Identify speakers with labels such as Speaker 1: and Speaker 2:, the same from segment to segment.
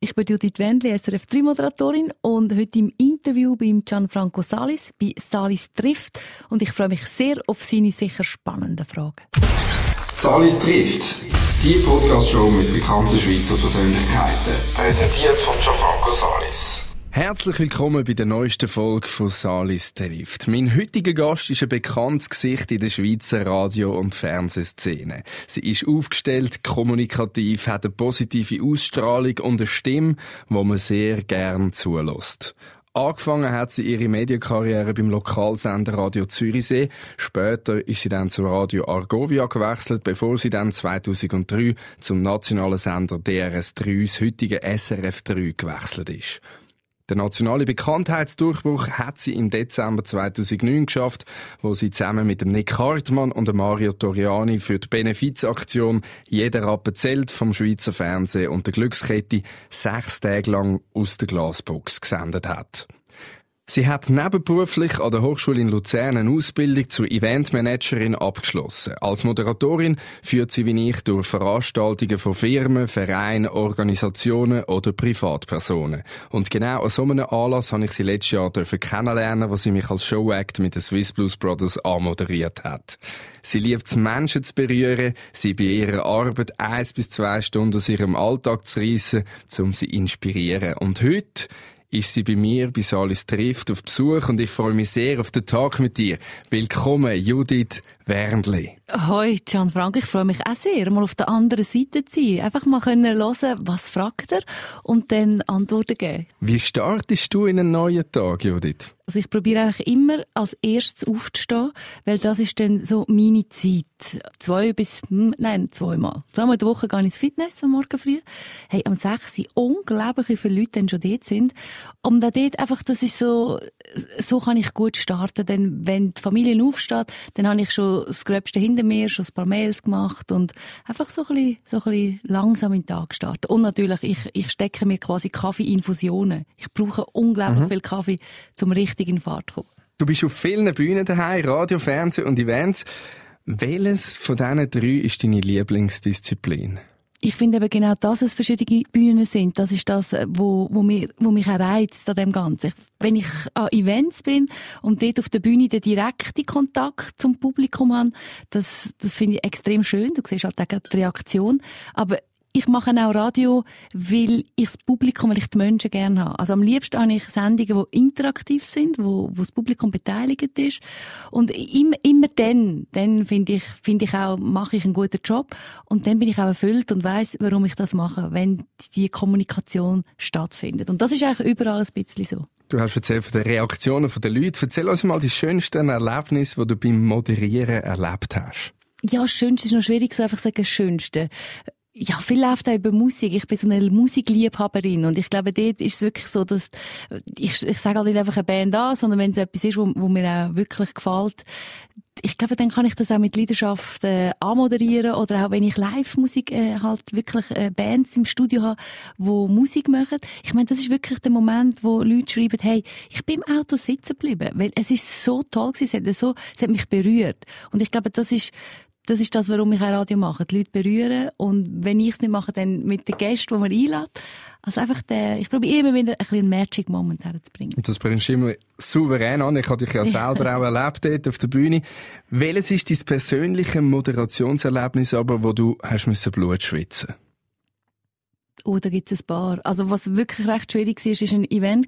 Speaker 1: Ich bin Judith Wendli, SRF3-Moderatorin und heute im Interview beim Gianfranco Salis, bei Salis trifft. Und ich freue mich sehr auf seine sicher spannenden Fragen.
Speaker 2: Salis trifft, die Podcast-Show mit bekannten Schweizer Persönlichkeiten. Präsentiert von Gianfranco Salis.
Speaker 3: Herzlich willkommen bei der neuesten Folge von Salis trifft. Mein heutiger Gast ist ein bekanntes Gesicht in der Schweizer Radio- und Fernsehszene. Sie ist aufgestellt, kommunikativ, hat eine positive Ausstrahlung und eine Stimme, die man sehr gern zulässt. Angefangen hat sie ihre Medienkarriere beim Lokalsender Radio Zürichsee. Später ist sie dann zu Radio Argovia gewechselt, bevor sie dann 2003 zum nationalen Sender DRS3, das heutige SRF3, gewechselt ist. Der nationale Bekanntheitsdurchbruch hat sie im Dezember 2009 geschafft, wo sie zusammen mit dem Nick Hartmann und dem Mario Toriani für die Benefizaktion «Jeder Rappen zählt» vom Schweizer Fernsehen und der Glückskette 6 Tage lang aus der Glasbox gesendet hat. Sie hat nebenberuflich an der Hochschule in Luzern eine Ausbildung zur Eventmanagerin abgeschlossen. Als Moderatorin führt sie wie ich durch Veranstaltungen von Firmen, Vereinen, Organisationen oder Privatpersonen. Und genau an so einem Anlass habe ich sie letztes Jahr kennenlernen, wo sie mich als Showact mit den Swiss Blues Brothers anmoderiert hat. Sie liebt es, Menschen zu berühren, sie bei ihrer Arbeit 1 bis 2 Stunden aus ihrem Alltag zu reissen, um sie zu inspirieren. Und heute ist sie bei mir bei Salis trifft auf Besuch und ich freue mich sehr auf den Tag mit dir. Willkommen, Judith Wendli.
Speaker 1: Hoi, Gianfranco, ich freue mich auch sehr, mal auf der anderen Seite zu sein. Einfach mal hören, was fragt er und dann Antworten geben.
Speaker 3: Wie startest du in einen neuen Tag, Judith?
Speaker 1: Also ich probiere eigentlich immer als erstes aufzustehen, weil das ist dann so meine Zeit. 2 Mal. 2-mal in der Woche gehe ich ins Fitness am Morgen früh. Hey, am 6 Uhr unglaublich, wie viele Leute dann schon dort sind. Und dann dort einfach, das ist so kann ich gut starten. Denn wenn die Familie aufsteht, dann habe ich schon das Gröbste hinter mir, schon ein paar Mails gemacht und einfach so ein bisschen langsam in den Tag starten. Und natürlich, ich stecke mir quasi Kaffeeinfusionen. Ich brauche unglaublich viel Kaffee, zum richtigen Fahrt zu kommen.
Speaker 3: Du bist auf vielen Bühnen daheim, Radio, Fernsehen und Events. Welches von diesen 3 ist deine Lieblingsdisziplin?
Speaker 1: Ich finde eben genau, dass es verschiedene Bühnen sind. Das ist das, wo mich auch reizt an dem Ganzen. Wenn ich an Events bin und dort auf der Bühne den direkten Kontakt zum Publikum habe, das finde ich extrem schön. Du siehst halt auch die Reaktion. Aber ich mache auch Radio, weil ich das Publikum, weil ich die Menschen gerne habe. Also am liebsten habe ich Sendungen, die interaktiv sind, wo das Publikum beteiligt ist. Und immer dann finde ich auch, mache ich einen guten Job. Und dann bin ich auch erfüllt und weiss, warum ich das mache, wenn die Kommunikation stattfindet. Und das ist eigentlich überall ein bisschen so.
Speaker 3: Du hast erzählt von den Reaktionen der Leute. Erzähl uns mal die schönsten Erlebnisse, die du beim Moderieren erlebt hast.
Speaker 1: Ja, das Schönste ist noch schwierig, so einfach zu sagen, das Schönste. Ja, viel läuft auch über Musik. Ich bin so eine Musikliebhaberin und ich glaube, dort ist es wirklich so, dass ich sage halt nicht einfach eine Band an, sondern wenn es etwas ist, wo mir auch wirklich gefällt, ich glaube, dann kann ich das auch mit Leidenschaft anmoderieren oder auch wenn ich Live-Musik halt wirklich Bands im Studio habe, wo Musik machen. Ich meine, das ist wirklich der Moment, wo Leute schreiben, hey, ich bin im Auto sitzen geblieben, weil es ist so toll gewesen, es hat mich berührt. Und ich glaube, das ist das, warum ich auch Radio mache. Die Leute berühren. Und wenn ich es nicht mache, dann mit den Gästen, die man einlädt. Also einfach ich probiere immer wieder ein bisschen einen Magic Moment herzubringen.
Speaker 3: Und das bringst du immer souverän an. Ich habe dich ja selber auch erlebt dort auf der Bühne. Welches ist dein persönliches Moderationserlebnis aber, wo du hast Blut schwitzen musst?
Speaker 1: Oh, da gibt es ein paar. Also was wirklich recht schwierig war, war ein Event,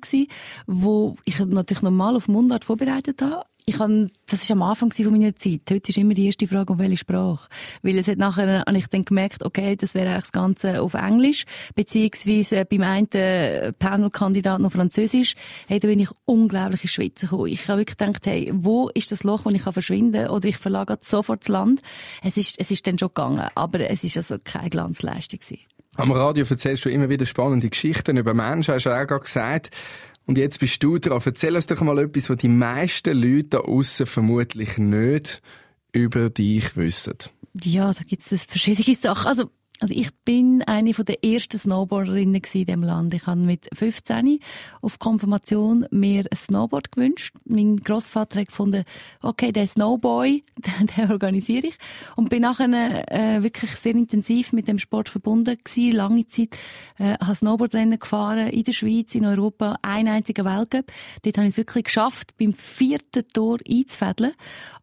Speaker 1: wo ich natürlich normal auf Mundart vorbereitet habe. Das war am Anfang von meiner Zeit. Heute ist immer die erste Frage, um welche Sprache. Weil es hat nachher, habe ich dann gemerkt, okay, das wäre eigentlich das Ganze auf Englisch, beziehungsweise beim einen Panel-Kandidat noch Französisch. Hey, da bin ich unglaublich ins Schwitzen gekommen. Ich habe wirklich gedacht, hey, wo ist das Loch, wo ich verschwinden kann? Oder ich verlagere sofort das Land. Es ist dann schon gegangen, aber es ist also keine Glanzleistung gewesen.
Speaker 3: Am Radio erzählst du immer wieder spannende Geschichten über Menschen, hast du auch gerade gesagt. Und jetzt bist du dran. Erzähl uns doch mal etwas, was die meisten Leute da aussen vermutlich nicht über dich wissen.
Speaker 1: Ja, da gibt es verschiedene Sachen. Also Also ich bin eine von der ersten Snowboarderinnen in diesem Land. Ich habe mit 15 auf Konfirmation mir ein Snowboard gewünscht. Mein Grossvater hat gefunden, okay, der Snowboy, den organisiere ich. Und bin nachher wirklich sehr intensiv mit dem Sport verbunden gewesen, lange Zeit. Habe Snowboardrennen gefahren in der Schweiz, in Europa, einen einzigen Weltcup. Dort habe ich es wirklich geschafft, beim 4. Tor einzufädeln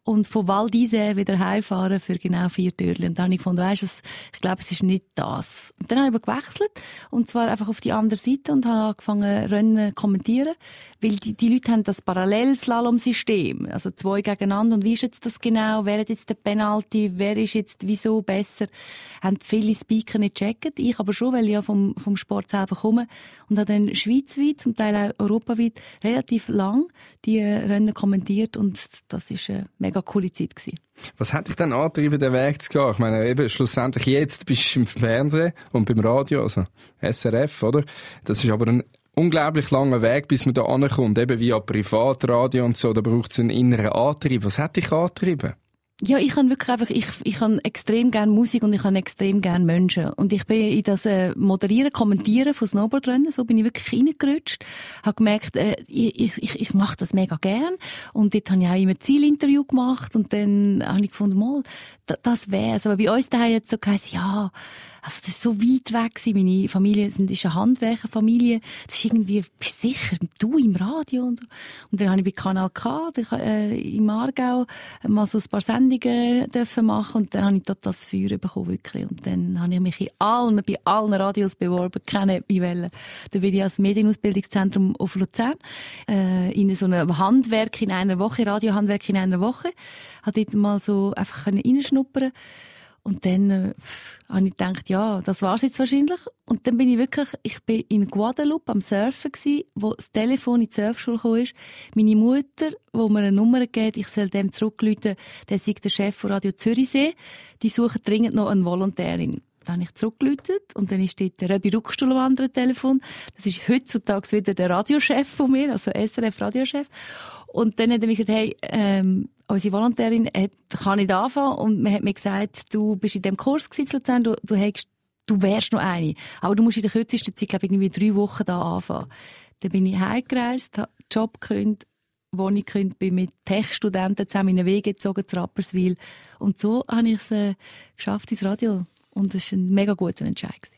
Speaker 1: und von Val d'Isère wieder heimfahren für genau 4 Türchen. Und dann habe ich gefunden, weisst du, ich glaube, es ist nicht das. Und dann habe ich aber gewechselt, und zwar einfach auf die andere Seite, und habe angefangen, Rennen zu kommentieren, weil die Leute haben das Parallelslalom-System, also 2 gegeneinander, und wie ist jetzt das genau, wer hat jetzt den Penalty, wer ist jetzt wieso besser, haben viele Speaker nicht gecheckt, ich aber schon, weil ich ja vom Sport selber komme, und habe dann schweizweit, zum Teil auch europaweit, relativ lang die Rennen kommentiert, und das ist eine mega coole Zeit gewesen.
Speaker 3: Was hat dich dann angetrieben, den Weg zu gehen? Ich meine, eben, schlussendlich jetzt bist du im Fernsehen und beim Radio, also SRF, oder? Das ist aber ein unglaublich langer Weg, bis man da ankommt, eben via Privatradio und so, da braucht es einen inneren Antrieb. Was hat dich angetrieben?
Speaker 1: Ja, ich habe wirklich einfach, ich habe extrem gerne Musik und ich habe extrem gerne Menschen. Und ich bin in das Moderieren, Kommentieren von Snowboardrennen, so bin ich wirklich reingerutscht. Habe gemerkt, ich mache das mega gern. Und dort habe ich auch immer Zielinterview gemacht und dann habe ich gefunden, mal, das wär's. Aber bei uns daheim jetzt so geheißen, ja, also das ist so weit weg gewesen. Meine Familie ist eine Handwerkerfamilie. Das ist irgendwie, bist du sicher, du im Radio und so. Und dann habe ich bei Kanal K im Aargau mal so ein paar Sendungen dürfen machen und dann habe ich dort das Feuer bekommen, wirklich. Und dann habe ich mich bei allen Radios beworben, keine Welle. Dann bin ich als Medienausbildungszentrum auf Luzern in so einem Handwerk in einer Woche, Radiohandwerk in einer Woche. Habe dort mal so einfach reinschnuppern. Und dann habe ich gedacht, ja, das war's jetzt wahrscheinlich. Und dann bin ich bin in Guadeloupe am Surfen gsi, wo das Telefon in die Surfschule gekommen ist. Meine Mutter, wo mir eine Nummer gibt, ich soll dem zurückrufen, der sei der Chef von Radio Zürichsee, die suchen dringend noch eine Volontärin. Dann habe ich zurückgerufen und dann ist dort der Röbi Ruckstuhl am anderen Telefon. Das ist heutzutage wieder der Radiochef von mir, also SRF-Radiochef. Und dann hat er mir gesagt, hey, unsere Volontärin kann nicht anfangen. Und man hat mir gesagt, du bist in diesem Kurs in Luzern, du wärst noch eine. Aber du musst in der kürzesten Zeit, glaube ich, irgendwie 3 Wochen da anfangen. Dann bin ich heimgereist, habe Job gekündigt, Wohnung gekündigt, bin mit Tech-Studenten zusammen in einen Weg gezogen, zu Rapperswil. Und so habe ich es geschafft ins Radio. Und das war ein mega guter Entscheid.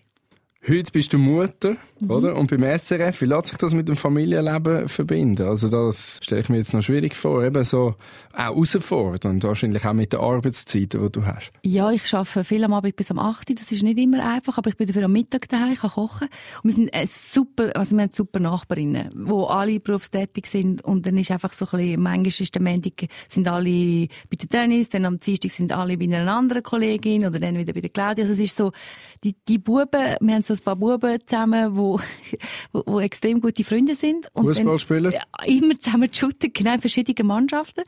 Speaker 3: Heute bist du Mutter, oder? Und beim SRF, wie lässt sich das mit dem Familienleben verbinden? Also das stelle ich mir jetzt noch schwierig vor, eben so auch herausfordernd, wahrscheinlich auch mit den Arbeitszeiten, die du hast. Ja,
Speaker 1: ich arbeite viel am Abend bis am 8 Uhr, das ist nicht immer einfach, aber ich bin dafür am Mittag daheim, ich kann kochen. Und wir sind wir haben super Nachbarinnen, die alle berufstätig sind und dann ist einfach so ein bisschen, manchmal ist der Montag, sind alle bei der Tennis, dann am Dienstag sind alle bei einer anderen Kollegin oder dann wieder bei der Claudia. Also es ist so, die Buben, wir haben so ein paar Buben zusammen, wo extrem gute Freunde sind.
Speaker 3: Fußballspieler?
Speaker 1: Immer zusammen shooten, genau, in verschiedenen Mannschaften.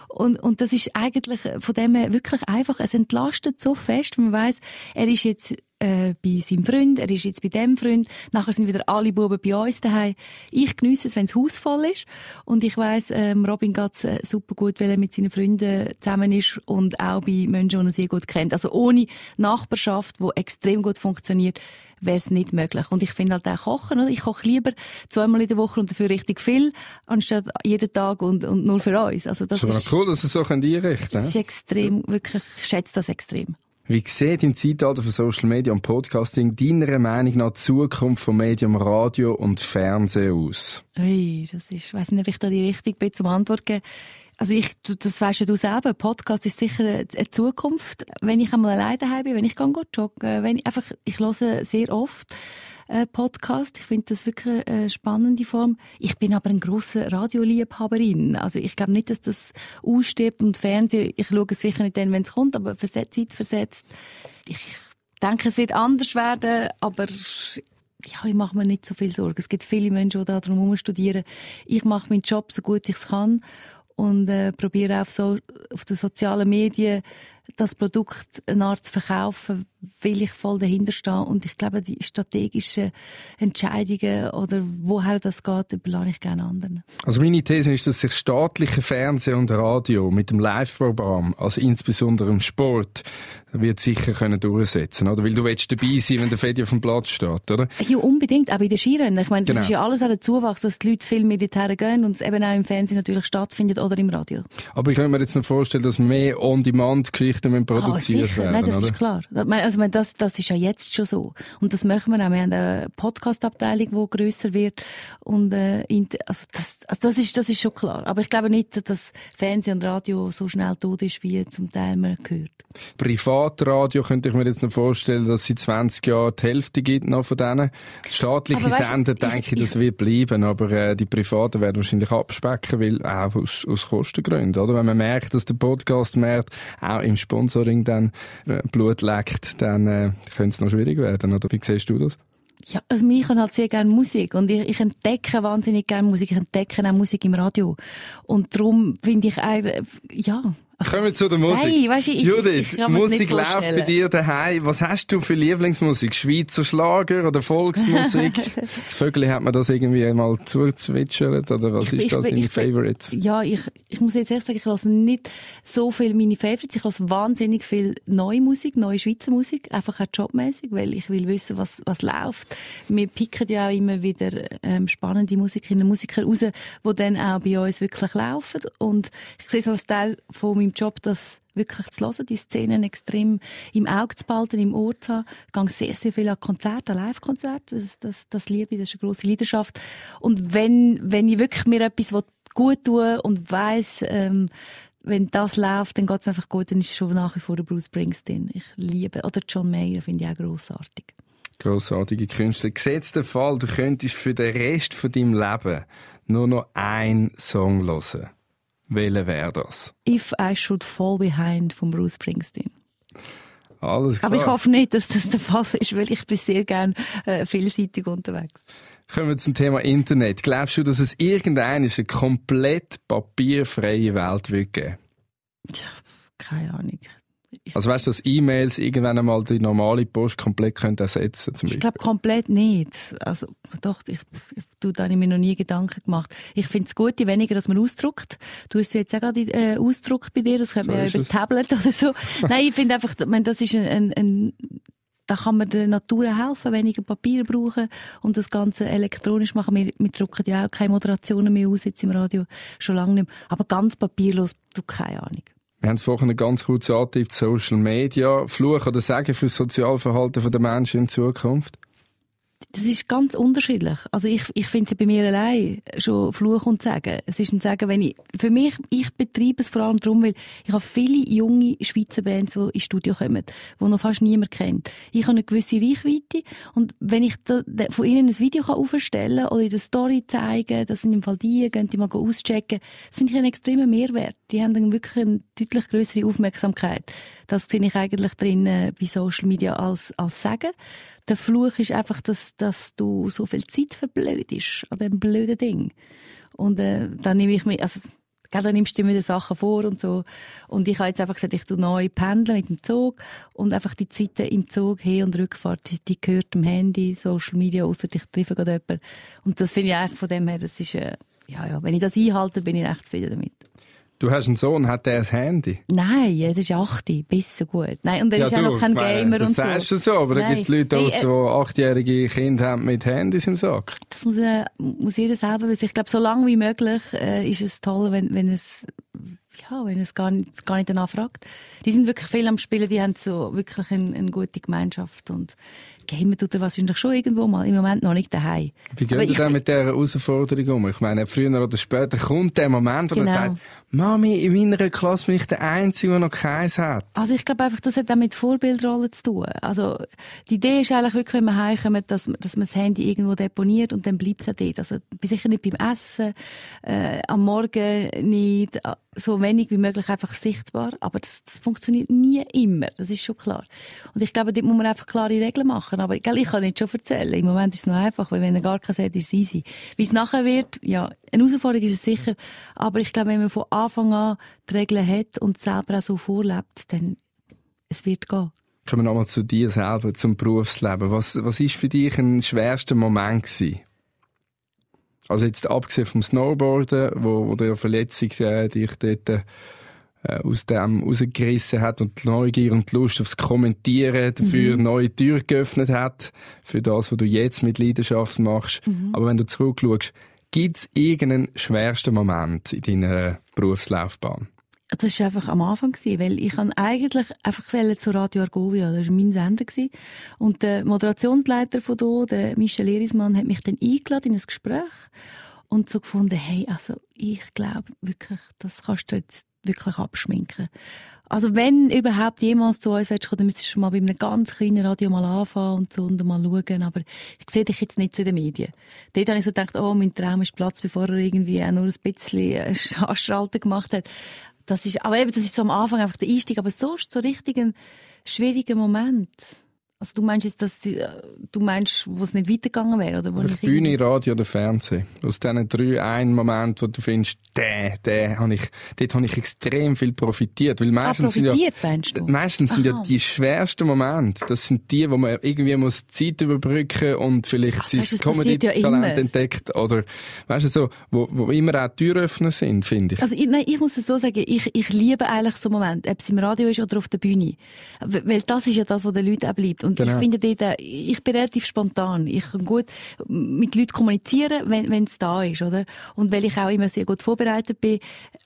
Speaker 1: Und das ist eigentlich von dem her wirklich einfach, es entlastet so fest, wenn man weiss, er ist jetzt bei seinem Freund, er ist jetzt bei dem Freund, nachher sind wieder alle Buben bei uns daheim. Ich geniesse es, wenn das Haus voll ist und ich weiss, Robin geht's super gut, weil er mit seinen Freunden zusammen ist und auch bei Menschen, die er sehr gut kennt. Also ohne Nachbarschaft, die extrem gut funktioniert, wäre es nicht möglich. Und ich finde halt auch Kochen, oder? Ich koche lieber 2-mal in der Woche und dafür richtig viel, anstatt jeden Tag und nur für uns. Also das
Speaker 3: ist cool, dass es so einrichten kann.
Speaker 1: Das ist extrem, wirklich, ich schätze das extrem.
Speaker 3: Wie sieht im Zeitalter von Social Media und Podcasting deiner Meinung nach die Zukunft vom Medium Radio und Fernsehen aus?
Speaker 1: Ich weiss nicht, ob ich da die Richtung bin zum Antwort geben. Also das weisst ja du selber. Podcast ist sicher eine Zukunft. Wenn ich einmal alleine daheim bin, wenn ich joggen, ich höre sehr oft Podcast. Ich finde das wirklich eine spannende Form. Ich bin aber eine grosse Radioliebhaberin. Also ich glaube nicht, dass das ausstirbt und Fernsehen, ich schaue es sicher nicht dann, wenn es kommt, aber zeitversetzt. Ich denke, es wird anders werden, aber ja, ich mache mir nicht so viel Sorgen. Es gibt viele Menschen, die da drum studieren. Ich mache meinen Job so gut ich es kann und probiere auf den sozialen Medien das Produkt eine Art zu verkaufen, weil ich voll dahinter stehe. Und ich glaube, die strategischen Entscheidungen oder woher das geht, überlasse ich gerne anderen.
Speaker 3: Also meine These ist, dass sich staatliche Fernsehen und Radio mit dem Live-Programm, also insbesondere im Sport, wird sicher können durchsetzen, oder? Weil du willst dabei sein, wenn der Fedi auf dem Platz steht, oder?
Speaker 1: Ja, unbedingt. Auch bei den Skirennen. Ich meine, das
Speaker 3: Genau.
Speaker 1: ist ja alles ein Zuwachs, dass die Leute viel mehr dorthin gehen und es eben auch im Fernsehen natürlich stattfindet oder im Radio.
Speaker 3: Aber ich kann mir jetzt noch vorstellen, dass mehr On-Demand-Geschichten produziert
Speaker 1: sicher.
Speaker 3: werden,
Speaker 1: Nein, das
Speaker 3: oder?
Speaker 1: ist klar. Das ist ja jetzt schon so. Und das machen wir auch. Wir haben eine Podcast-Abteilung, die grösser wird. Und, das ist schon klar. Aber ich glaube nicht, dass Fernsehen und Radio so schnell tot ist, wie zum Teil man hört.
Speaker 3: Privatradio könnte ich mir jetzt noch vorstellen, dass es in 20 Jahren die Hälfte gibt noch von denen. Staatliche Sender, denke ich, das wird bleiben, aber die Privaten werden wahrscheinlich abspecken, weil auch aus Kostengründen, oder? Wenn man merkt, dass der Podcast-Markt auch im Sponsoring dann Blut leckt, dann könnte es noch schwierig werden, oder? Wie siehst du das?
Speaker 1: Ja, also ich höre halt sehr gerne Musik und ich entdecke wahnsinnig gerne Musik. Ich entdecke auch Musik im Radio. Und darum finde ich eigentlich, ja...
Speaker 3: Kommen wir zu der Musik.
Speaker 1: Nein, weißt du,
Speaker 3: Judith,
Speaker 1: ich kann mir's
Speaker 3: Musik
Speaker 1: nicht
Speaker 3: läuft
Speaker 1: vorstellen.
Speaker 3: bei dir daheim. Was hast du für Lieblingsmusik? Schweizer Schlager oder Volksmusik? Das Vögel hat man das irgendwie mal zuzwitschert oder was ist das in Favorites?
Speaker 1: Ja, ich muss jetzt ehrlich sagen, ich höre nicht so viel meine Favorites. Ich höre wahnsinnig viel neue Musik, neue Schweizer Musik, einfach auch jobmäßig, weil ich will wissen, was läuft. Wir picken ja auch immer wieder spannende Musikerinnen und Musiker raus, die dann auch bei uns wirklich laufen. Und ich sehe es als Teil von meinem Job, das wirklich zu hören, die Szenen extrem im Auge zu behalten, im Ohr zu haben. Ich gehe sehr, sehr viel an Konzerte, an Live-Konzerte. Das liebe ich, das ist eine grosse Leidenschaft. Und wenn ich wirklich mir etwas gut tue und weiss, wenn das läuft, dann geht es mir einfach gut, dann ist es schon nach wie vor der Bruce Springsteen. Ich liebe, oder John Mayer finde ich auch grossartig.
Speaker 3: Grossartige Künstler. Gesetzt der Fall, du könntest für den Rest von deinem Leben nur noch einen Song hören. Welcher wäre das?
Speaker 1: If I Should Fall Behind von Bruce Springsteen.
Speaker 3: Alles klar.
Speaker 1: Aber ich hoffe nicht, dass das der Fall ist, weil ich bin sehr gerne vielseitig unterwegs.
Speaker 3: Kommen wir zum Thema Internet. Glaubst du, dass es irgendeine komplett papierfreie Welt wird geben?
Speaker 1: Tja, keine Ahnung.
Speaker 3: Also weißt du, dass E-Mails irgendwann einmal die normale Post komplett ersetzen können?
Speaker 1: Ich glaube komplett nicht. Also doch, da habe ich mir noch nie Gedanken gemacht. Ich finde es gut, je weniger, dass man ausdruckt. Du hast jetzt auch gerade Ausdruck bei dir, das könnte man ja über das Tablet oder so. Nein, ich finde einfach, das ist da kann man der Natur helfen, weniger Papier brauchen und das Ganze elektronisch machen. Wir drucken ja auch keine Moderationen mehr aus jetzt im Radio, schon lange nicht mehr. Aber ganz papierlos, du, keine Ahnung.
Speaker 3: Wir haben vorhin ganz kurz angetippt, Social Media, Fluch oder Segen für das Sozialverhalten der Menschen in Zukunft?
Speaker 1: Das ist ganz unterschiedlich. Also ich finde es bei mir allein schon Fluch und Segen. Es ist ein Segen, ich betreibe es vor allem darum, weil ich habe viele junge Schweizer Bands, die ins Studio kommen, die noch fast niemand kennt. Ich habe eine gewisse Reichweite und wenn ich von ihnen ein Video aufstellen kann oder in der Story zeigen, das sind im Fall gehen die mal auschecken, das finde ich einen extremen Mehrwert. Die haben dann wirklich eine deutlich grössere Aufmerksamkeit. Das sehe ich eigentlich drin bei Social Media als Segen. Der Fluch ist einfach, dass du so viel Zeit verblödest an diesem blöden Ding. Und dann nehme ich mir, also dann nimmst du dir wieder Sachen vor und so. Und ich habe jetzt einfach gesagt, ich tue neu pendeln mit dem Zug und einfach die Zeiten im Zug, Hin- und Rückfahrt, die gehört dem Handy, Social Media, ausser ich treffe gerade jemanden. Und das finde ich eigentlich von dem her, das ist, wenn ich das einhalte, bin ich recht zufrieden damit.
Speaker 3: Du hast einen Sohn, hat der ein Handy?
Speaker 1: Nein, der ist 8, besser gut. Nein, und er ist auch noch kein Gamer
Speaker 3: das
Speaker 1: und so.
Speaker 3: Das sagst du so, aber da gibt es Leute, die so 8-jährige Kinder haben mit Handys im Sack.
Speaker 1: Das muss jeder selber wissen. Ich glaube, so lange wie möglich ist es toll, wenn er es gar nicht danach fragt. Die sind wirklich viel am Spielen, die haben so wirklich eine gute Gemeinschaft und Gamer tut er wahrscheinlich schon irgendwo mal, im Moment noch nicht daheim.
Speaker 3: Wie geht ihr denn mit dieser Herausforderung um? Ich meine, früher oder später kommt der Moment, wo er sagt, Mami, in meiner Klasse bin ich der Einzige, der noch keins hat.
Speaker 1: Also ich glaube einfach, das hat auch mit Vorbildrollen zu tun. Also die Idee ist eigentlich wirklich, wenn man heimkommt, dass man das Handy irgendwo deponiert und dann bleibt es auch dort. Also sicher nicht beim Essen, am Morgen nicht, so wenig wie möglich einfach sichtbar. Aber das funktioniert nie immer, das ist schon klar. Und ich glaube, dort muss man einfach klare Regeln machen. Aber ich kann nicht schon erzählen. Im Moment ist es noch einfach, weil wenn er gar keins hat, ist es easy. Wie es nachher wird, ja, eine Herausforderung ist es sicher. Aber ich glaube, wenn man von Anfang an die Regeln hat und selber auch so vorlebt, dann es wird gehen.
Speaker 3: Kommen wir nochmal zu dir selber, zum Berufsleben. Was ist für dich ein schwerster Moment gewesen? Also jetzt abgesehen vom Snowboarden, wo die Verletzung dich dort aus dem rausgerissen hat und die Neugier und die Lust aufs Kommentieren dafür neue Türen geöffnet hat, für das, was du jetzt mit Leidenschaft machst. Aber wenn du zurückschaust, gibt es irgendeinen schwersten Moment in deiner Berufslaufbahn?
Speaker 1: Das war einfach am Anfang, weil ich eigentlich einfach zu Radio Argovia, das war mein Sender. Und der Moderationsleiter von hier, der Michel Erismann, hat mich dann eingeladen in ein Gespräch und so gefunden, hey, also ich glaube wirklich, das kannst du jetzt wirklich abschminken. Also wenn überhaupt jemals zu uns willst, dann müsstest du mal bei einem ganz kleinen Radio mal anfangen und so und mal schauen. Aber ich sehe dich jetzt nicht zu den Medien. Dort habe ich so gedacht, oh, mein Traum ist Platz, bevor er irgendwie auch nur ein bisschen Anstralten gemacht hat. Das ist so am Anfang einfach der Einstieg. Aber so ist es so richtig ein schwieriger Moment. Also du meinst jetzt, wo es nicht weitergegangen wäre? Oder wo
Speaker 3: Bühne, Radio oder Fernsehen. Aus diesen 3 ein Moment, wo du findest, dort habe ich extrem viel profitiert. Weil meistens sind ja die schwersten Momente, das sind die, wo man irgendwie muss Zeit überbrücken und vielleicht sein Comedy-Talent entdeckt. Oder, weißt du, so, wo immer auch Türöffner sind, finde ich.
Speaker 1: Also, ich muss es so sagen, ich liebe eigentlich so Momente, ob es im Radio ist oder auf der Bühne. Weil das ist ja das, was den Leuten auch bleibt. Und genau. Ich finde dort, ich bin relativ spontan. Ich kann gut mit Leuten kommunizieren, wenn es da ist, oder? Und weil ich auch immer sehr gut vorbereitet bin,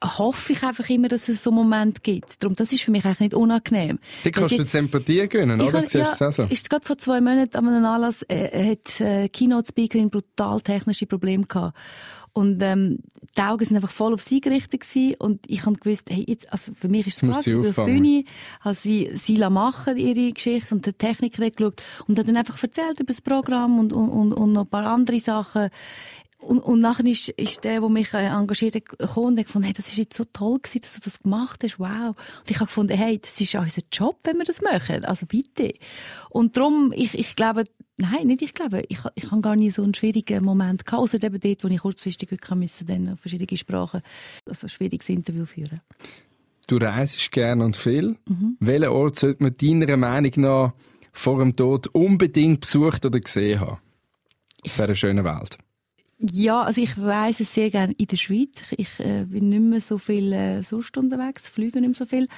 Speaker 1: hoffe ich einfach immer, dass es so einen Moment gibt. Darum, das ist für mich eigentlich nicht unangenehm.
Speaker 3: Die kannst du jetzt Empathie gönnen, oder?
Speaker 1: Ist gerade vor 2 Monaten an einem Anlass, hat Keynote-Speakerin brutal technische Probleme gehabt. Und die Augen sind einfach voll auf sie gerichtet gewesen. Und ich habe gewusst, hey, jetzt, also für mich ist es krass, ich bin auf der Bühne, habe sie machen, ihre Geschichte, und der Techniker hat geschaut und hat dann einfach erzählt über das Programm und noch ein paar andere Sachen. Und nachher ist der mich engagiert hat, gekommen und hat gefunden, hey, das ist jetzt so toll gewesen, dass du das gemacht hast, wow. Und ich habe gefunden, hey, das ist unser Job, wenn wir das machen, also bitte. Und darum, ich glaube, ich habe gar nie so einen schwierigen Moment gehabt, außer eben dort, wo ich kurzfristig wirklich dann auf verschiedene Sprachen, also ein schwieriges Interview führen.
Speaker 3: Du reist gerne und viel. Welchen Ort sollte man deiner Meinung nach vor dem Tod unbedingt besucht oder gesehen haben? In dieser schönen Welt.
Speaker 1: Ja, also ich reise sehr gerne in der Schweiz. Ich bin nicht mehr so viel sonst unterwegs, fliege nicht mehr so viel.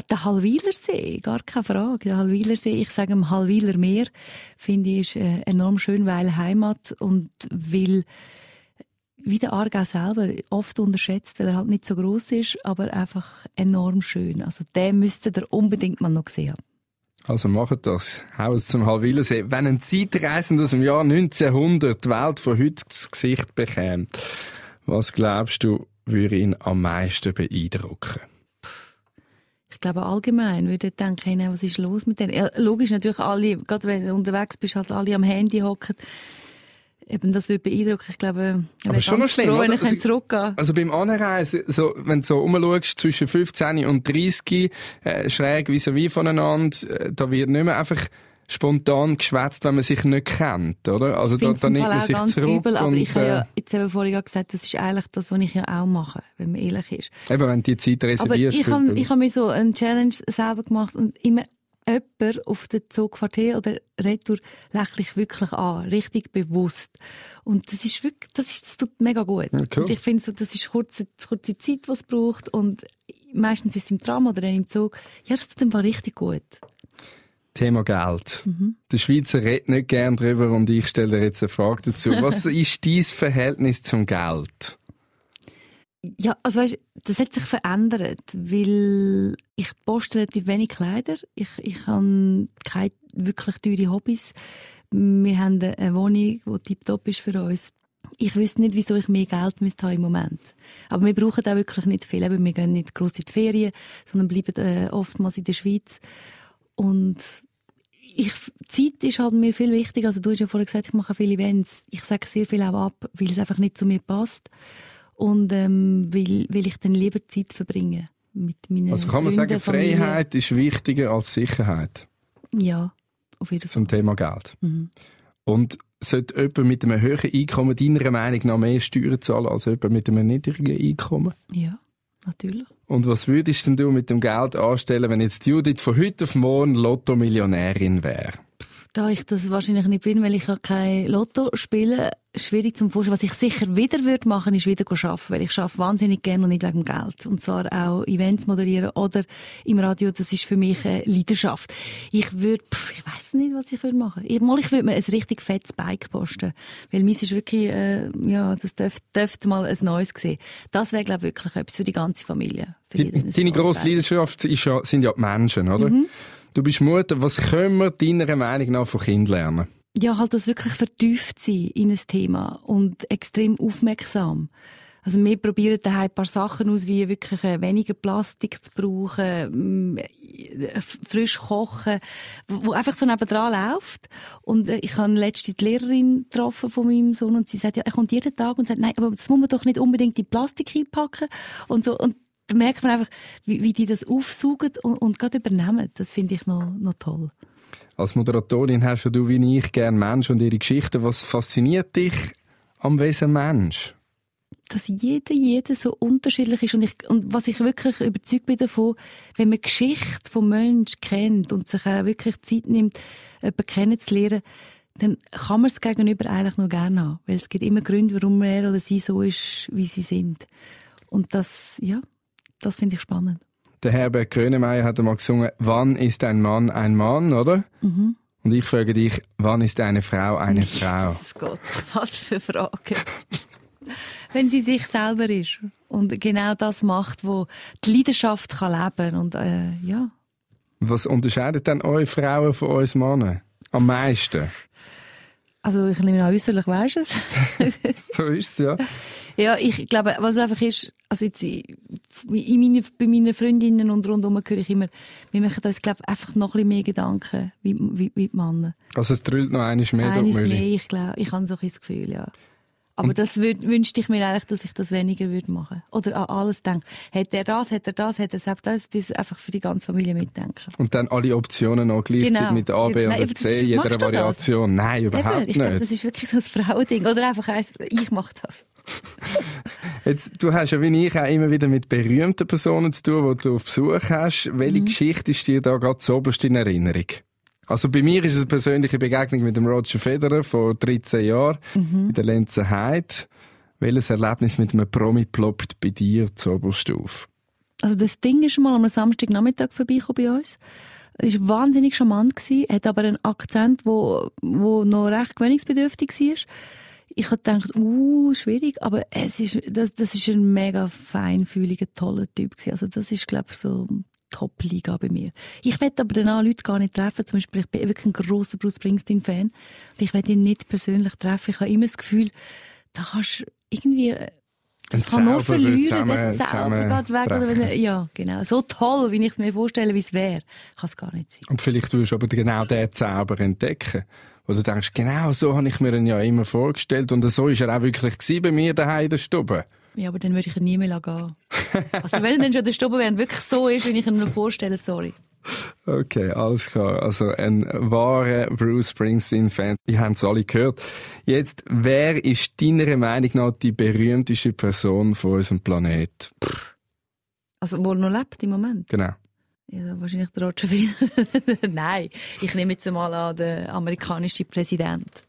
Speaker 1: Der Hallwilersee, gar keine Frage. Der Hallwilersee, ich sage im Hallwiler Meer, finde ich, ist enorm schön, weil Heimat und weil, wie der Aargau selber, oft unterschätzt, weil er halt nicht so gross ist, aber einfach enorm schön. Also den müsstet ihr unbedingt mal noch sehen haben.
Speaker 3: Also macht das. Haus zum Hallwilersee. Wenn ein Zeitreisender aus dem Jahr 1900 die Welt von heute das Gesicht bekäme, was glaubst du, würde ihn am meisten beeindrucken?
Speaker 1: Ich glaube, allgemein würde ich denken, hey, was ist los mit denen? Ja, logisch, natürlich alle, gerade wenn du unterwegs bist, halt alle am Handy hocken. Eben, das würde beeindrucken. Ich glaube, ich wäre
Speaker 3: schon noch schlimm,
Speaker 1: froh, wenn ich zurückgehen.
Speaker 3: Also beim Anreisen, so, wenn du so rumschaust, zwischen 15 und 30, schräg vis-à-vis voneinander, da wird nicht mehr einfach spontan geschwätzt, wenn man sich nicht kennt, oder? Also da nimmt man sich zurück. Übel,
Speaker 1: aber ich habe ja jetzt eben vorhin gesagt, das ist eigentlich das, was ich ja auch mache, wenn man ehrlich ist.
Speaker 3: Eben, wenn du die Zeit reservierst.
Speaker 1: Aber ich habe mir so eine Challenge selber gemacht und immer jemand auf der Zugfahrt her oder Retour lächle ich wirklich an, richtig bewusst. Und das ist wirklich, das tut mega gut. Ja, cool. Und ich finde so, das ist kurze Zeit, die es braucht, und meistens ist es im Tram oder im Zug. Ja, das tut einfach richtig gut.
Speaker 3: Thema Geld. Der Schweizer redet nicht gern drüber und ich stelle dir jetzt eine Frage dazu. Was ist dein Verhältnis zum Geld?
Speaker 1: Ja, also weißt, das hat sich verändert, weil ich poste relativ wenig Kleider. Ich habe keine wirklich teure Hobbys. Wir haben eine Wohnung, die tiptop ist für uns. Ich wüsste nicht, wieso ich mehr Geld haben im Moment. Aber wir brauchen auch wirklich nicht viel. Wir gehen nicht gross in die Ferien, sondern bleiben oftmals in der Schweiz. Und Zeit ist halt mir viel wichtiger. Also du hast ja vorhin gesagt, ich mache viele Events. Ich sage sehr viel auch ab, weil es einfach nicht zu mir passt. Und weil ich dann lieber Zeit verbringe mit meinen
Speaker 3: Also kann man
Speaker 1: Freunden,
Speaker 3: sagen,
Speaker 1: Familie.
Speaker 3: Freiheit ist wichtiger als Sicherheit?
Speaker 1: Ja, auf jeden Fall.
Speaker 3: Zum Thema Geld. Und sollte jemand mit einem höheren Einkommen deiner Meinung nach mehr Steuern zahlen als jemand mit einem niedrigen Einkommen?
Speaker 1: Ja. natürlich.
Speaker 3: Und was würdest denn du mit dem Geld anstellen, wenn jetzt Judith von heute auf morgen Lotto-Millionärin wäre?
Speaker 1: Da ich das wahrscheinlich nicht bin, weil ich kein Lotto spiele, schwierig zum Vorstellen. Was ich sicher wieder würde machen, ist wieder arbeiten, weil ich arbeite wahnsinnig gerne und nicht wegen dem Geld. Und zwar auch Events moderieren oder im Radio, das ist für mich eine Leidenschaft. Ich weiss nicht, was ich würde machen. Ich würde mir ein richtig fettes Bike posten, weil meins ist wirklich, das dürfte mal ein neues sehen. Das wäre, glaube ich, wirklich etwas für die ganze Familie.
Speaker 3: Deine grosse Leidenschaft sind ja die Menschen, oder? Mhm. Du bist Mutter. Was können wir deiner Meinung nach von Kindern lernen?
Speaker 1: Ja, halt das wirklich vertieft sein in ein Thema und extrem aufmerksam. Also wir probieren daheim ein paar Sachen aus, wie wirklich weniger Plastik zu brauchen, frisch kochen, wo einfach so nebendran läuft. Und ich habe letztens die Lehrerin getroffen von meinem Sohn und sie sagt, ja, er kommt jeden Tag und sagt, nein, aber das muss man doch nicht unbedingt in Plastik einpacken und so. Und da merkt man einfach, wie die das aufsaugen und gerade übernehmen. Das finde ich noch toll.
Speaker 3: Als Moderatorin hast du wie ich gerne Menschen und ihre Geschichten. Was fasziniert dich am Wesen Mensch?
Speaker 1: Dass jeder so unterschiedlich ist. Und was ich wirklich überzeugt bin davon, wenn man die Geschichte vom Menschen kennt und sich auch wirklich Zeit nimmt, jemanden kennenzulernen, dann kann man es gegenüber eigentlich nur gerne haben. Weil es gibt immer Gründe, warum er oder sie so ist, wie sie sind. Und das finde ich spannend. Der
Speaker 3: Herbert Grönemeyer hat einmal gesungen, wann ist ein Mann, oder? Mhm. Und ich frage dich, wann ist eine Frau eine Frau?
Speaker 1: Gott, was für Frage. Wenn sie sich selber ist und genau das macht, wo die Leidenschaft kann leben und ja.
Speaker 3: Was unterscheidet denn eure Frauen von uns Männern am meisten?
Speaker 1: Also ich nehme an, äußerlich weisst es.
Speaker 3: So ist es, ja.
Speaker 1: Ja, ich glaube, was einfach ist, also jetzt bei meinen Freundinnen und rundherum höre ich immer, wir machen uns, glaube ich, einfach noch ein bisschen mehr Gedanken wie die Männer.
Speaker 3: Also es drüllt noch einmal mehr durch die Mühle?
Speaker 1: Mehr, ich glaube. Ich habe so ein Gefühl, ja. Aber das wünschte ich mir eigentlich, dass ich das weniger machen würde. Oder an alles denke. Hat er das, das einfach für die ganze Familie mitdenken.
Speaker 3: Und dann alle Optionen noch gleichzeitig mit A, B oder C, jeder Variation. Das? Nein, überhaupt nicht. Ich glaube,
Speaker 1: das ist wirklich so ein Frauending. Oder einfach ich mache das.
Speaker 3: Jetzt, du hast ja wie ich auch immer wieder mit berühmten Personen zu tun, die du auf Besuch hast. Welche Geschichte ist dir da gerade zuoberst in Erinnerung? Also bei mir ist es eine persönliche Begegnung mit dem Roger Federer vor 13 Jahren in der Lenzer Heide. Welches Erlebnis mit einem Promi ploppt bei dir zuoberst auf?
Speaker 1: Also das Ding ist mal am Samstagnachmittag vorbeigekommen bei uns. Er war wahnsinnig charmant, hat aber einen Akzent, der noch recht gewöhnungsbedürftig war. Ich habe gedacht, schwierig, aber das ist ein mega feinfühliger, toller Typ gewesen. Also das ist, glaube ich, so Top-Liga bei mir. Ich will aber danach Leute gar nicht treffen. Zum Beispiel, ich bin wirklich ein grosser Bruce Springsteen-Fan. Und ich will ihn nicht persönlich treffen. Ich habe immer das Gefühl, da kannst du irgendwie, das kann nur verlieren, der Zauber geht weg. Oder ja, genau. So toll, wie ich es mir vorstelle, wie es wäre, kann es gar nicht sein.
Speaker 3: Und vielleicht wirst du aber genau diesen Zauber entdecken. Wo du denkst, genau so habe ich mir ihn ja immer vorgestellt. Und so war er auch wirklich bei mir daheim in der Stube.
Speaker 1: Ja, aber dann würde ich ihn nie mehr gehen. Also wenn er dann schon in der Stube wäre, wirklich so ist, wie ich ihn mir vorstelle, sorry.
Speaker 3: Okay, alles klar. Also ein wahrer Bruce Springsteen-Fan. Wir haben es alle gehört. Jetzt, wer ist deiner Meinung nach die berühmteste Person von unserem Planet?
Speaker 1: Also, wo er noch lebt im Moment?
Speaker 3: Genau.
Speaker 1: Ja, wahrscheinlich der Roger Federer. Nein, ich nehme jetzt mal an den amerikanischen Präsident.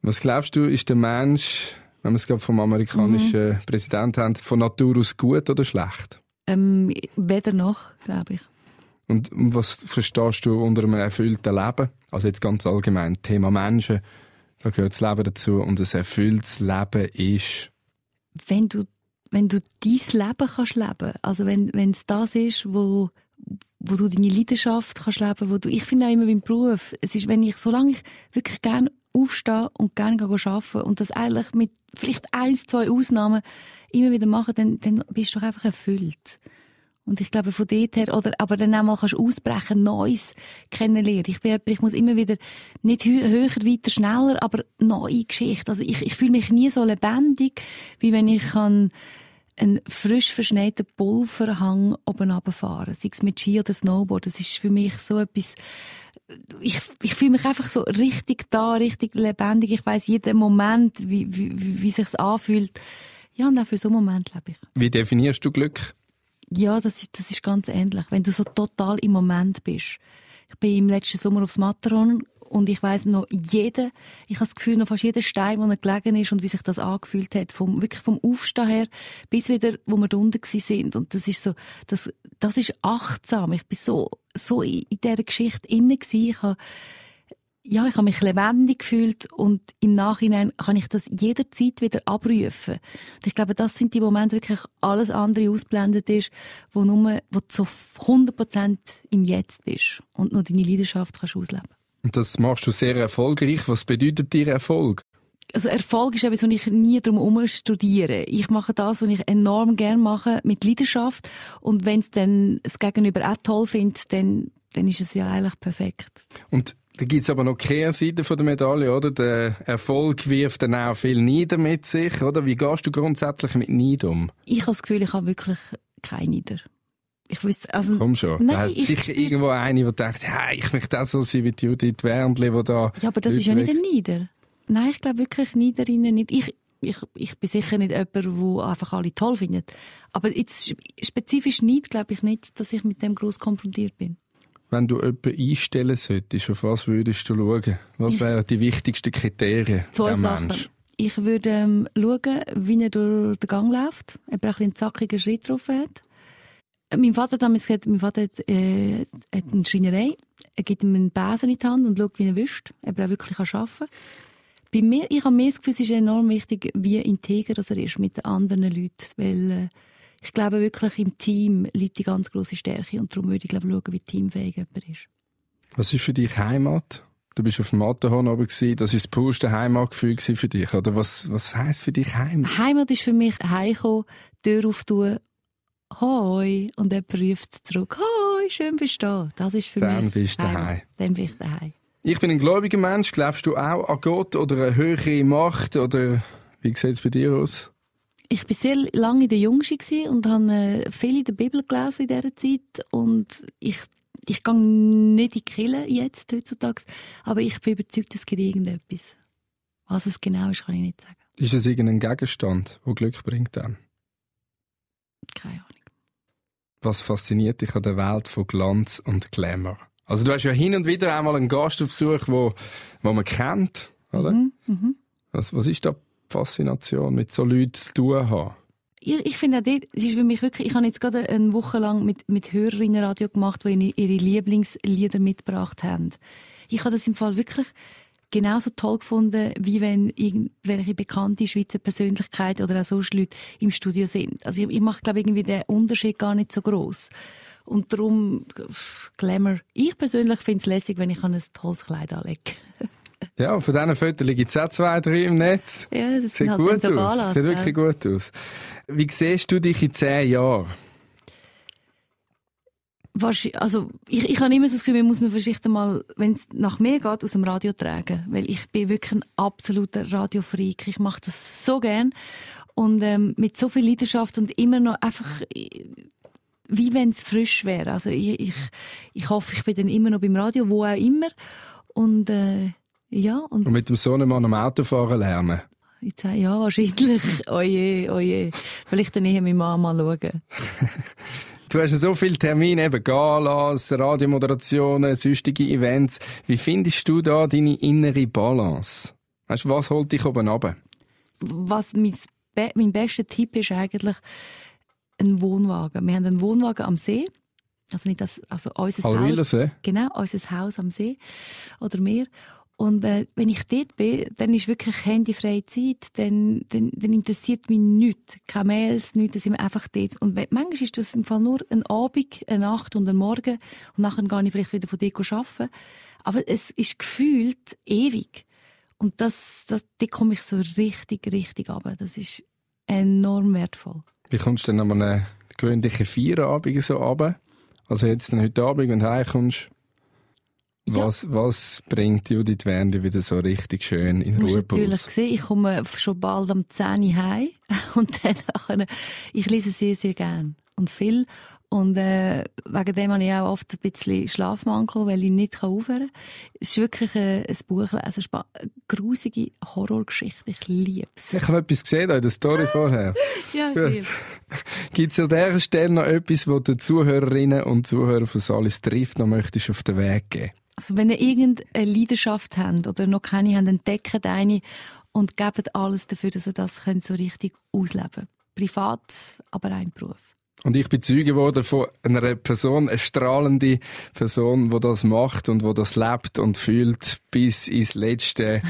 Speaker 3: Was glaubst du, ist der Mensch, wenn wir es gerade vom amerikanischen Präsidenten haben, von Natur aus gut oder schlecht?
Speaker 1: Weder noch, glaube ich.
Speaker 3: Und was verstehst du unter einem erfüllten Leben? Also jetzt ganz allgemein, Thema Menschen, da gehört das Leben dazu und ein erfülltes Leben ist? Wenn du
Speaker 1: dein Leben kannst leben, also wenn es das ist, wo du deine Leidenschaft kannst leben, ich finde auch immer beim Beruf, es ist, solange ich wirklich gerne aufstehe und gerne arbeiten und das eigentlich mit vielleicht 1, 2 Ausnahmen immer wieder mache, dann bist du doch einfach erfüllt. Und ich glaube, von dort her, aber dann auch mal kannst du ausbrechen, Neues kennenlernen. Ich muss immer wieder nicht höher, weiter, schneller, aber neue Geschichten. Also ich fühle mich nie so lebendig, wie wenn ich einen frisch verschneiten Pulverhang oben runterfahren. Sei es mit Ski oder Snowboard. Das ist für mich so etwas, ich fühle mich einfach so richtig da, richtig lebendig. Ich weiss jeden Moment, wie sich's anfühlt. Ja, und auch für so einen Moment lebe ich.
Speaker 3: Wie definierst du Glück?
Speaker 1: Ja, das ist ganz ähnlich. Wenn du so total im Moment bist. Ich bin im letzten Sommer aufs Matterhorn und ich weiss noch, ich habe das Gefühl, noch fast jeder Stein, wo er gelegen ist und wie sich das angefühlt hat, wirklich vom Aufstehen her bis wieder, wo wir da unten sind. Und das ist so, das ist achtsam. Ich bin so in dieser Geschichte inne gewesen. Ich habe mich lebendig gefühlt und im Nachhinein kann ich das jederzeit wieder abrufen. Und ich glaube, das sind die Momente, wo wirklich alles andere ausblendet ist, wo du so 100% im Jetzt bist und noch deine Leidenschaft kannst ausleben.
Speaker 3: Und das machst du sehr erfolgreich. Was bedeutet dir Erfolg?
Speaker 1: Also Erfolg ist etwas, was ich nie drum herum studiere. Ich mache das, was ich enorm gerne mache, mit Leidenschaft. Und wenn es dann das Gegenüber auch toll findet, dann ist es ja eigentlich perfekt. Und
Speaker 3: da gibt es aber noch Kehrseiten von der Medaille, oder? Der Erfolg wirft dann auch viel Neider mit sich, oder? Wie gehst du grundsätzlich mit Neid um?
Speaker 1: Ich habe das Gefühl, ich habe wirklich keinen Neider. Ich wüsste, also...
Speaker 3: Komm schon. Nein, da hat sicher irgendwo eine, die denkt, hey, ich möchte auch so sein wie Judith Wernli, die da...
Speaker 1: Ja, aber das ist ja nicht ein Neider. Nein, ich glaube wirklich Neiderinnen nicht. Ich bin sicher nicht jemand, der einfach alle toll findet. Aber jetzt spezifisch Neid glaube ich nicht, dass ich mit dem gross konfrontiert bin.
Speaker 3: Wenn du jemanden einstellen solltest, auf was würdest du schauen? Was wären die wichtigsten Kriterien
Speaker 1: der Mensch? Ich würde schauen, wie er durch den Gang läuft, ob er einen zackigen Schritt drauf hat. Mein Vater hat eine Schreinerei. Er gibt ihm einen Besen in die Hand und schaut, wie er wischt, ob er auch wirklich arbeiten kann. Bei mir, ich habe mir das Gefühl, es ist enorm wichtig, wie integer er ist mit den anderen Leuten. Weil ich glaube wirklich, im Team liegt die ganz grosse Stärke. Und darum würde ich schauen, wie teamfähig jemand ist. Was
Speaker 3: ist für dich Heimat? Du bist auf dem Matterhorn oben gewesen. Das war das purste Heimatgefühl für dich. Oder was heisst für dich Heimat?
Speaker 1: Heimat ist für mich heimkommen, Tür auftun, «Hoi!» und jemand ruft zurück, «Hoi, schön bist du da!» Das ist für
Speaker 3: Dann
Speaker 1: mich
Speaker 3: bist du daheim.
Speaker 1: Dann bin ich daheim.
Speaker 3: Ich bin ein gläubiger Mensch. Glaubst du auch an Gott oder eine höhere Macht? Oder wie sieht es bei dir aus?
Speaker 1: Ich war sehr lange in der Jungschi und habe viel in der Bibel gelesen in dieser Zeit. Und ich gehe nicht in die Kirche jetzt, heutzutage, aber ich bin überzeugt, es gibt irgendetwas. Was es genau ist, kann ich nicht sagen.
Speaker 3: Ist es irgendein Gegenstand, der Glück bringt dann?
Speaker 1: Keine Ahnung.
Speaker 3: Was fasziniert dich an der Welt von Glanz und Glamour? Also du hast ja hin und wieder einmal einen Gast auf Besuch, wo man kennt, oder? Was ist da die Faszination, mit so Leuten zu tun haben?
Speaker 1: Ich finde auch dort, es ist für mich wirklich, ich habe jetzt gerade eine Woche lang mit Hörerinnenradio gemacht, die ihre Lieblingslieder mitgebracht haben. Ich habe das im Fall wirklich genauso toll gefunden, wie wenn irgendwelche bekannte Schweizer Persönlichkeiten oder auch sonst Leute im Studio sind. Also ich mache, glaube ich, irgendwie den Unterschied gar nicht so gross. Und darum, Glamour. Ich persönlich finde es lässig, wenn ich ein tolles Kleid anlege.
Speaker 3: Ja, von diesen Fotos gibt es auch 2, 3 im Netz.
Speaker 1: Ja, das
Speaker 3: sieht
Speaker 1: halt
Speaker 3: gut
Speaker 1: so
Speaker 3: aus.
Speaker 1: Galas,
Speaker 3: sieht wirklich gut aus. Wie siehst du dich in 10 Jahren?
Speaker 1: Also, ich habe immer so das Gefühl, man muss mir vielleicht einmal, wenn es nach mir geht, aus dem Radio tragen. Weil ich bin wirklich ein absoluter Radiofreak. Ich mache das so gern. Und mit so viel Leidenschaft und immer noch einfach, wie wenn es frisch wäre. Also ich hoffe, ich bin dann immer noch beim Radio, wo auch immer. Und ja. Und
Speaker 3: mit dem Sohnemann am Autofahren lernen?
Speaker 1: Ich sage, ja, wahrscheinlich. Oje. Vielleicht dann eher mit Mama schauen.
Speaker 3: Du hast ja so viele Termine, eben Galas, Radiomoderationen, sonstige Events. Wie findest du da deine innere Balance? Weißt du, was holt dich oben runter?
Speaker 1: Was mein bester Tipp ist eigentlich ein Wohnwagen. Wir haben einen Wohnwagen am See. Also nicht das, also unser Haus. Genau, unser Haus am See oder Meer. Und wenn ich dort bin, dann ist wirklich handyfreie Zeit, dann interessiert mich nichts. Keine Mails, nichts, dann sind wir einfach dort. Und manchmal ist das im Fall nur ein Abend, eine Nacht und ein Morgen und nachher gehe ich vielleicht wieder von dort arbeiten. Aber es ist gefühlt ewig. Und dort komme ich so richtig runter. Das ist enorm wertvoll.
Speaker 3: Wie kommst du denn an einen gewöhnlichen Feierabend so runter? Also jetzt heute Abend, wenn du heimkommst, ja. Was bringt Judith Wernli wieder so richtig schön in Ruhepuls?
Speaker 1: Du musst natürlich sehen, ich komme schon bald am 10 Uhr heim und dann ich lese sehr, sehr gern und viel. Und wegen dem habe ich auch oft ein bisschen Schlafmangel, weil ich nicht aufhören kann. Es ist wirklich ein Buch lesen. Eine grusige Horrorgeschichte. Ich liebe es.
Speaker 3: Ich habe etwas gesehen in der Story vorher.
Speaker 1: Ja, ich liebe es.
Speaker 3: Gibt es an dieser Stelle noch etwas, was du Zuhörerinnen und Zuhörer von «Salis trifft» noch möchtest auf den Weg geben?
Speaker 1: Also wenn ihr irgendeine Leidenschaft habt oder noch keine habt, entdeckt eine und gebt alles dafür, dass ihr das so richtig ausleben könnt. Privat, aber auch im Beruf.
Speaker 3: Und ich bin Zeuge geworden von einer Person, eine strahlende Person, die das macht und die das lebt und fühlt bis ins letzte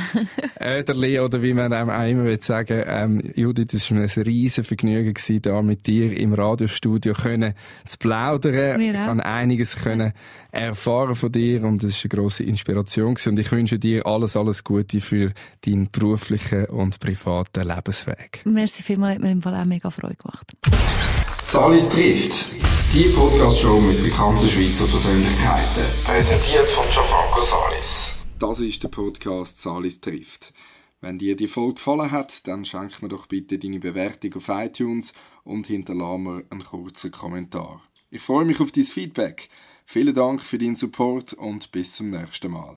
Speaker 3: Öderli oder wie man auch immer sagen will. Judith, es war mir ein riesen Vergnügen gewesen, da mit dir im Radiostudio zu plaudern, an einiges können erfahren von dir und es war eine grosse Inspiration gewesen. Und ich wünsche dir alles Gute für deinen beruflichen und privaten Lebensweg.
Speaker 1: Merci vielmals, hat mir im Fall auch mega Freude gemacht.
Speaker 2: Salis trifft. Die Podcast-Show mit bekannten Schweizer Persönlichkeiten. Präsentiert von Gianfranco Salis. Das ist der Podcast Salis trifft. Wenn dir die Folge gefallen hat, dann schenk mir doch bitte deine Bewertung auf iTunes und hinterlasse mir einen kurzen Kommentar. Ich freue mich auf dein Feedback. Vielen Dank für deinen Support und bis zum nächsten Mal.